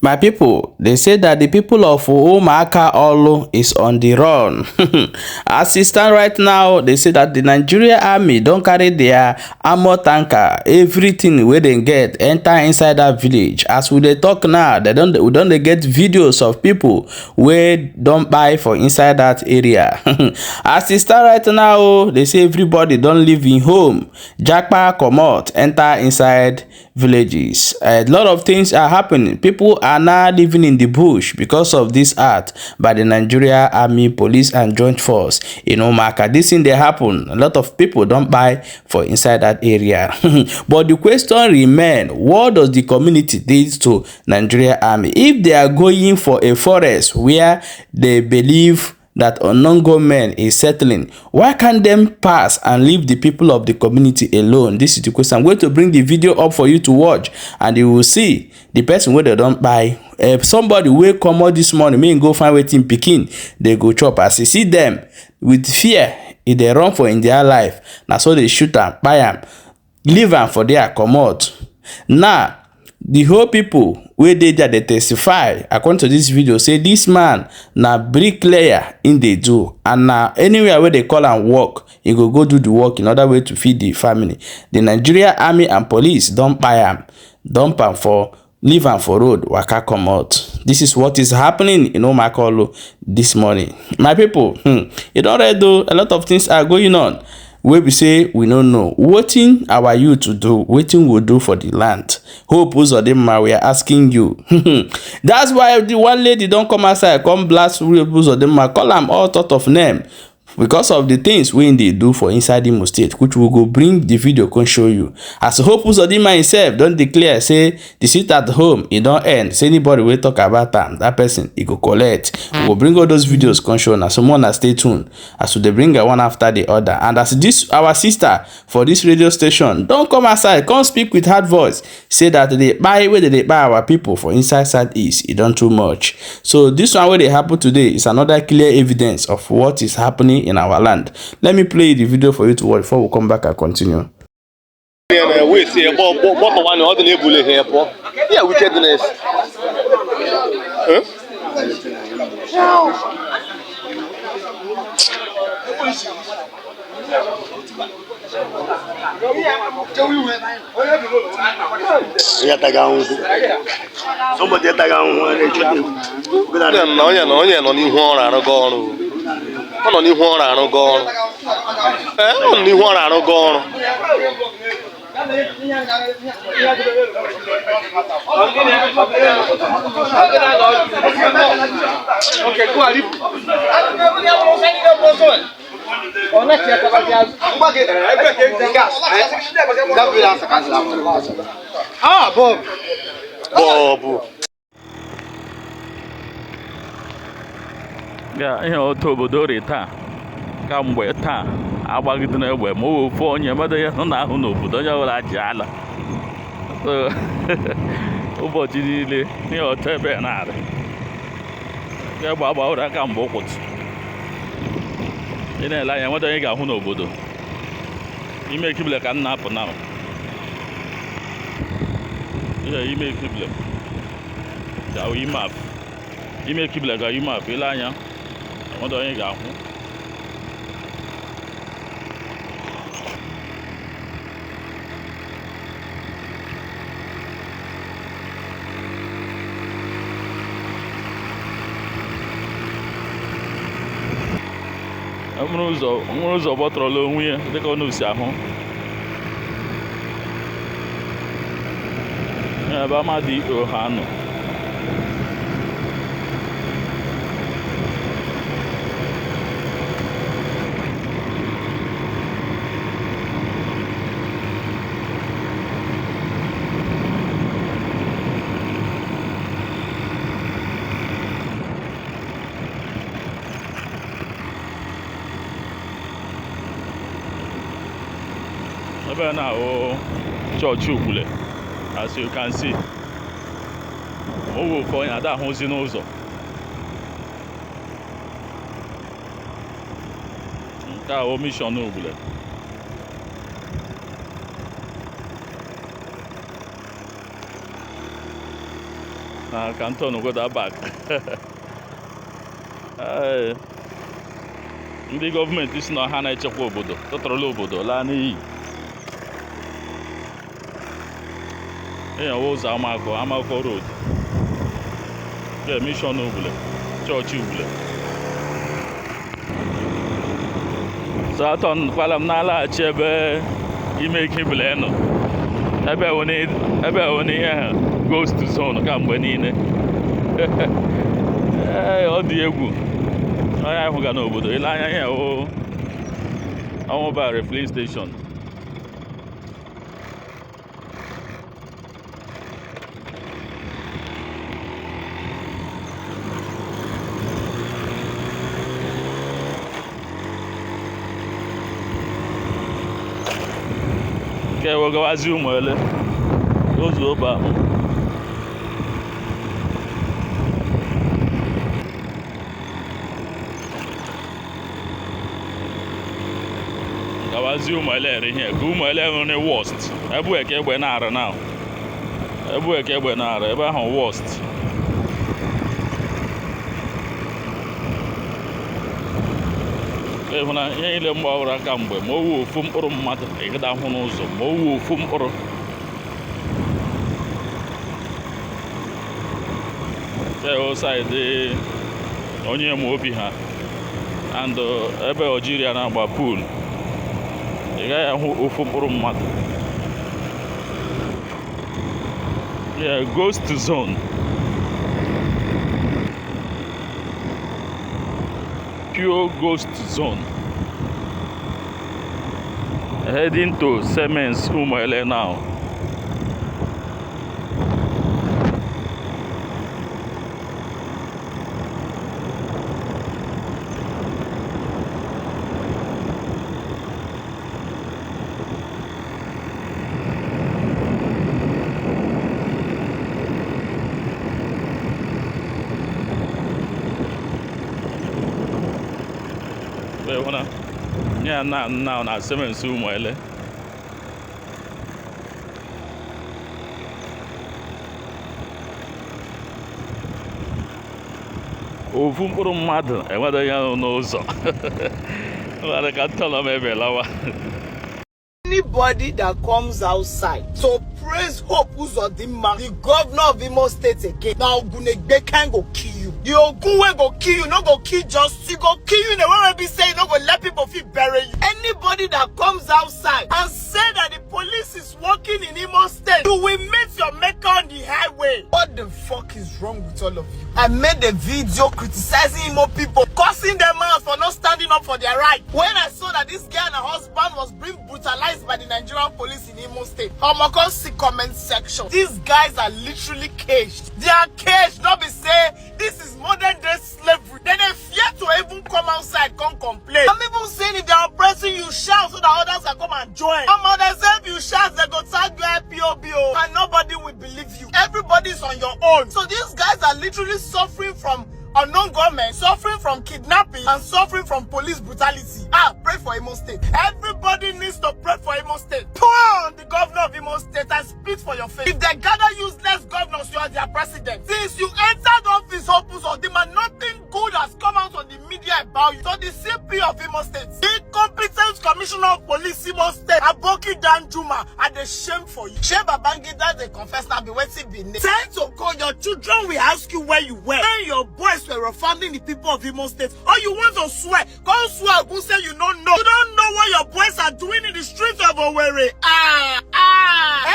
My people, they say that the people of Umuaka Orlu is on the run. As e stand right now, they say that the Nigeria army don carry their armor tanker, everything wey dem get, enter inside that village. As we dey talk now, they don we don dey get videos of people wey don kpai for inside that area. As e stand right now, oh, they say everybody don leave im home, japa comot, enter inside villages. A lot of things are happening. People are now living in the bush because of this act by the Nigeria Army, Police and Joint Force in Umuaka. This thing dey happen. A lot of people don kpai for inside that area. But the question remain, what does the community did to Nigeria Army? If they are going for a forest where they believe that unknown gunmen is settling, why can't them pass and leave the people of the community alone? This is the question. I'm going to bring the video up for you to watch, and you will see the person wey they don kpai. Somebody wey comot this morning, make him go find wetin pikin dey go chop. As you see them with fear, e dey run for in their life. Na so they shoot am, kpai am, leave am for there, comot. Now, the whole people wey dey there dey testify according to this video, say this man na bricklayer im dey do, and na anywhere wey they call am work, he go go do the work in order way to feed the family. The Nigeria Army and Police don kpai am, dump am for, leave am for road, waka comot. This is what is happening in Umuaka Orlu this morning. My people, e don red o. A lot of things are going on wey be say we no know wetin our youth do, wetin we do for the land. Hope Uzodinma, we are asking you. That's why the one lady don come outside, come blast Hope Uzodinma, call am all sort of name because of the things wey dey do for inside Imo State, which we go bring the video come show you. As Hope Uzodinma himself don declare say the sit at home e don end, say anybody wey talk about am, that person e go collect. We go bring all those videos come show una, so more na stay tuned as we dey bring one after the other. And as this our sister for this radio station don come outside, come speak with hard voice, say that the kpai wey dey kpai our people for inside Southeast, e don too much. So this one wey dey happen today is another clear evidence of what is happening in our land. Let me play the video for you to watch before we come back and continue. Yeah, wickedness. Huh? Onye nọ n'ihu ọrụ arụgo ọrụ. Ọ nọ n'ihu ọrụ arụgo ọrụ. Ee, ọ nọ n'ihu ọrụ arụgo ọrụ. Bob. Ya ihe otu obodo ri taa kamgbe taa agbagidere egbe ma ofu onye mmadụ ya nọ n'ahụ n'obodo onye ọbụla ji ala. Ụbọchị niile ihe otu ebe na-arị egbe agbawara aka mgbe ụkwụtụ ị na-ele anya nweta onye ga-ahụ n'obodo ime ekibile ka m na-apụ na ihe ime ekibile ga ime afụ ime ekibile ga ime afụ ile anya nweta onye ga-ahụ. Nwere ụzọ gbọtọrọla onwe ya dịka ọ si ahụ ebe amadị ha nọ. Ebe na ahụ chọọchị Ugbule, as you can see, o ofu onye ada ahụzi n'ụzọ. Nke a mission Ugbule. Na ka m goda back. Ee, ndị gọọmenti si na ha na-echekwa obodo tụtụrụla obodo laa n'iyi. Enyewa ụzọ Amakọ, Amakọ Road, nke mission Ugwule, chọọchị Ugwule. So atọ kwala m na-alaghachi ebe ime ike ibule nọ, ebe wụ na ihe ha ghost zone kamgbe niile. Ee, ọ dị egwu onye ahụ ga n'obodo ile anya ihe wụ Ọnwụba filling station. Nke wegawazi Ụmụele ozu obe ahụ. Gawazi Ụmụele ere ihe ka Ụmụele nwere worst ebe eke egbe na-arụ na ebe eke egbe na-arụ ebe ahụ worst. Ịhụ na ihe niile mgbawara aka mgbe ma o wu ofu mkpụrụ mmadụ ịgada ahụ n'ụzọ, ma o wu ofu mkpụrụ side onye ma obi ha and ebe Algeria na-agba pool, ị gaghị ahụ ofu mkpụrụ mmadụ. Yeah, ghost zone, pure ghost zone. Heading to Siemens Umuele now. Yeah, now na Siemens Umuele. Ofu mkpụrụ mmadụ enweghị ya n'ụzọ nwere ka ntọrọ m ebe lawa. Anybody that comes outside to praise Hope Uzodinma, the governor of Imo State again, na Ogunegbe can go kill you. The Ogun wey go kill you, no go kill just, he go kill you in a way wey be say e no go let people fit bury you. Anybody that comes outside and say that the police is working in Imo State, you will meet your maker on the highway. What the fuck is wrong with all of you? I made a video criticizing Imo people, cursing them out for not standing up for their right. When I saw that this girl and her husband was being brutalized by the Nigerian police in Imo State, I'ma come see comment section. These guys are literally caged. They are caged, not be say this is modern day slavery. Then they fear to even come outside, come complain. I'm even saying if they are oppressing you, shout so that others can come and join. I'm others say if you shout, they go tag you IPOB, and nobody will believe you. Everybody's on your own. So these guys are literally suffering from unknown government, suffering from kidnapping, and suffering from police brutality. Ah, pray for Imo State. Everybody needs to pray for Imo State. Pour on the governor of Imo State and spit for your face. If they gather useless governors, you are their president. Since you entered office, Hope Uzodinma, nothing good has come out on the media about you. So the CP of Imo State, the incompetent commissioner of police Imo State, Aboki Danjuma, are the shame for you. Shame Babangida, they confess now be waiting be name. Tell to call your children will ask you where you were. When your boys were offending the people of Imo State, or you want to swear, come swear, go say you don't know. You don't know what your boys are doing in the streets of Owerri.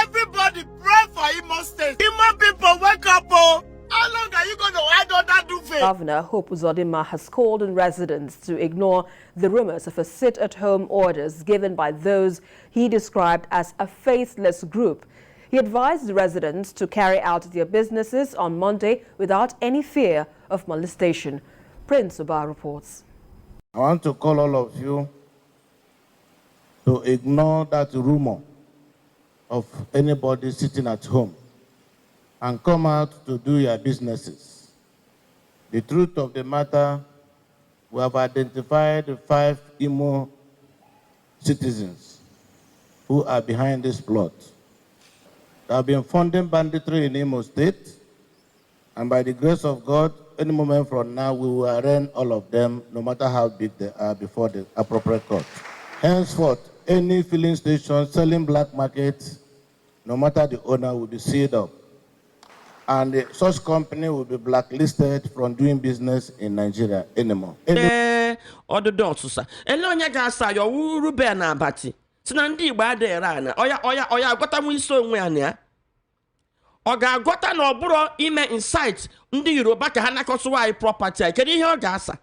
Everybody pray for Imo State. Imo people, wake up, oh. How long are you going to hide under duvet? Governor Hope Uzodinma has called on residents to ignore the rumors of a sit-at-home orders given by those he described as a faithless group. He advised the residents to carry out their businesses on Monday without any fear of molestation. Prince Oba reports. I want to call all of you to ignore that rumor of anybody sitting at home and come out to do your businesses. The truth of the matter, we have identified 5 Imo citizens who are behind this plot. They have been funding banditry in Imo State. And by the grace of God, any moment from now, we will arraign all of them, no matter how big they are, before the appropriate court. Henceforth, any filling station selling black market, no matter the owner, will be sealed up. And such company will be blacklisted from doing business in Nigeria anymore. Any Ee, ọdụdụ ọsụsa ele onye ga-asa ya ọwụ Ruben Abati si na ndị Igbo adịghị ere ana ọya ọya ọya agwọtanwu isi onwe ya na ya ọ ga-agwọta na ọ bụrụ ime incite ndị Yoruba ka ha nakọsụwa anyị property anyị. Kedu ihe ọ ga-asa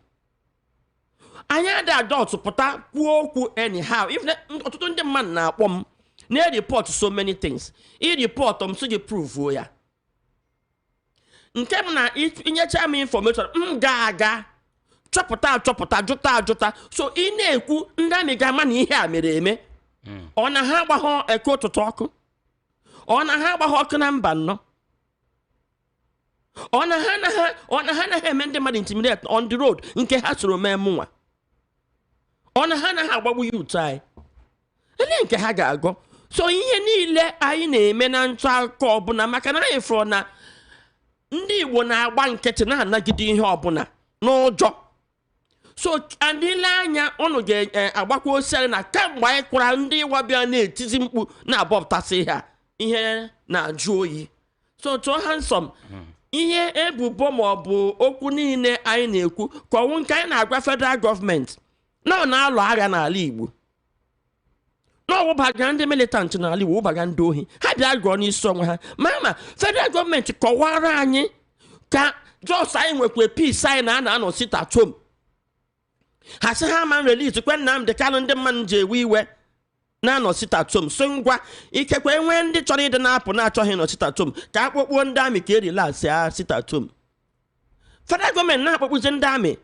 anyị? Adị adult pụta kwuo okwu anyhow. If ọtụtụ ndị mmadụ na-akpọ m na-report so many things, i report m sị gị prove ya. Nke m na inyecha m information, m ga-aga chọpụta achọpụta, jụta ajụta. So ị na-ekwu ndị amị ga-ama na ihe a mere eme. Ọ na ha agbahọ eke ụtụtụ ọkụ, ọ na ha agbahọ ọkụ na mba nnọọ, ọ na ha anaghị eme ndị mmadụ intimidate on the road nke ha soro mee mụnwa, ọ na ha anaghị agbagbu youth anyị ele nke ha ga-agọ. So ihe niile anyị na-eme na ntụ akụkọ ọbụla, maka na anyị fụrụ na ndị Igbo na-agba nkịtị na-anagide ihe ọbụla n'ụjọ. So adịla anya ụnụ ga-agbakwa osiarị na kamgbe anyị kwara ndị ịwabịa na-etizi mkpu na-abọpụtasị ihe a, ihe na-ajụ oyi. So tụọ handsome ihe ebubo ma ọ bụ okwu niile anyị na-ekwu ka ọnwụ nke anyị na-agwa federal gọọmenti na ọ na-alụ agha n'ala Igbo, na ọwụbaga ndị militant n'ala Igbo, wụbaga ndị ohi, ha bịa gụọ n'isi onwe ha. Ma federal gọọmenti kọwara anyị ka jos anyị nwekwa peace anyị na a na-anọ sit at home, ha sị ha ma release kwe Nnamdị Kanụ. Ndị mmadụ ji ewe iwe na-anọ sit at home. So ngwa, ikekwe enwee ndị chọrọ ịdị na-apụ na-achọghị ịnọ sit at home, ka akpọkpuo ndị amị ka e relax ya sit at home. Federal gọọmenti na-akpọkpuzi ndị amị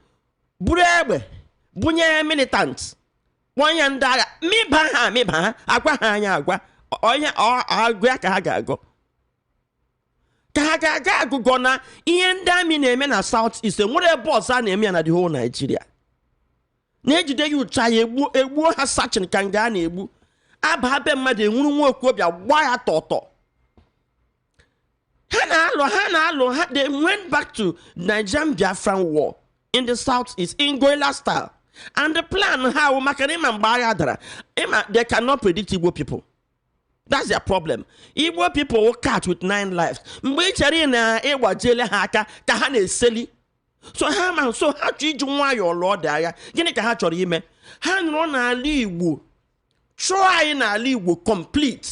buru egbe bunye militant, kpọọ ndị agha mịba ha, mịba ha, agwa ha anya agwa onye agụ ya ka ha ga-agụ, ka ha ga-aga agụgọ na ihe ndị amị na-eme na South East nwere ebe ọzọ a na-eme ya na the whole Nigeria. Na-ejide ya ụcha ya egbuo egbuo ha sachin ka nga a na-egbu aba be mmadụ, enwuru nwa okorobịa gbaa ya tọtọ. Ha na-alụ, ha na-alụ ha. They went back to Nigerian Biafran war in the South East in guerrilla style, and the plan ha wụ maka na ịma mgbe agha dara, ịma they cannot predict Igbo people. That's their problem. Igbo people will catch with nine lives. Mgbe ị chere na ịgbajiele ha aka ka ha na-eseli. So ha ma, so ha chọrọ iji nwayọọ lụọ dị agha. Gịnị ka ha chọrọ ime? Ha nọrọ n'ala Igbo chụọ anyị n'ala Igbo complete,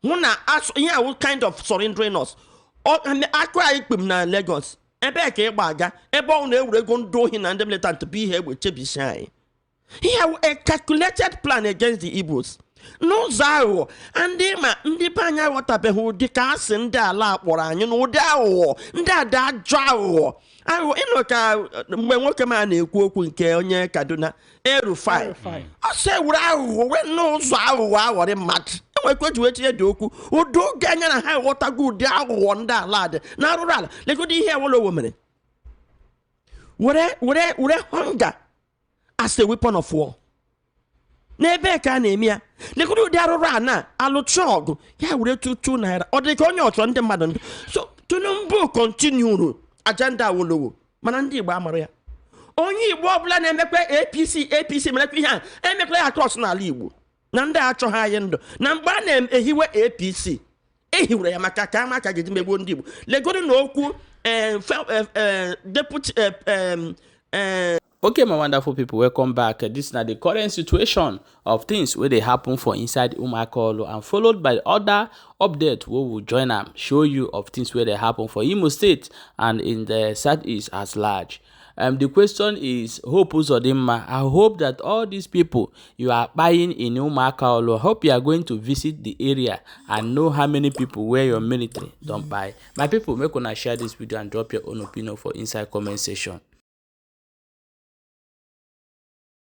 hụ na ihe awụ kind of surrendering us. Akụ anyị kpem na Lagos ebee ka ịgba aga ebe ọ na-ewere ego ndị ohi na ndị militant bụ ihe egbe chebisi anyị. Ihe awụ a calculated plan against the Igbos n'ụzọ aghụghọ. Ndị ma ndị be anyị aghọtabeghị ụdị ka asị ndị ala kpọrọ anyị na ụdị aghụghọ ndị ada ajọ aghụghọ aghụghọ. Ịnụ ka mgbe nwoke m a na-ekwu okwu nke onye Kaduna El-Rufai, ọ sị ewere aghụghọ wee n'ụzọ aghụghọ aghọrị mmadụ enwekwa eji wee tinye dị okwu ụdị oge anya na ha aghọtago ụdị aghụghọ ndị ala dị na arụrụ ala. Legodo ihe Awolowo mere, were were were hunger as a weapon of war n'ebe ka a na-eme ya. Legodo ụdị arụrụ a na alụcha ọgụ ya were 2 2 naira, ọ dị ka onye ọchọ ndị mmadụ ndụ. So Tinubu continuuru agenda Awolowo, mana ndị Igbo amara ya. Onye Igbo ọbụla na-emekwa APC, APC merekwa ihe a emekwa ya cross n'ala Igbo na ndị achọghị anyị ndụ. Na mgbe a na-ehiwe APC, ehiwere ya maka ka ama ka ga-eji megbuo ndị Igbo. Legodo na okwu deputy Okay, my wonderful people, welcome back. This na the current situation of things wey dey happen for inside Umuaka Orlu and followed by other update wey we join am show you of things wey dey happen for Imo State and in the Southeast at large. The question is, Hope Uzodinma, I hope that all these people you are buying in Umuaka Orlu, I hope you are going to visit the area and know how many people where your military don buy. My people, make una share this video and drop your own opinion for inside comment section.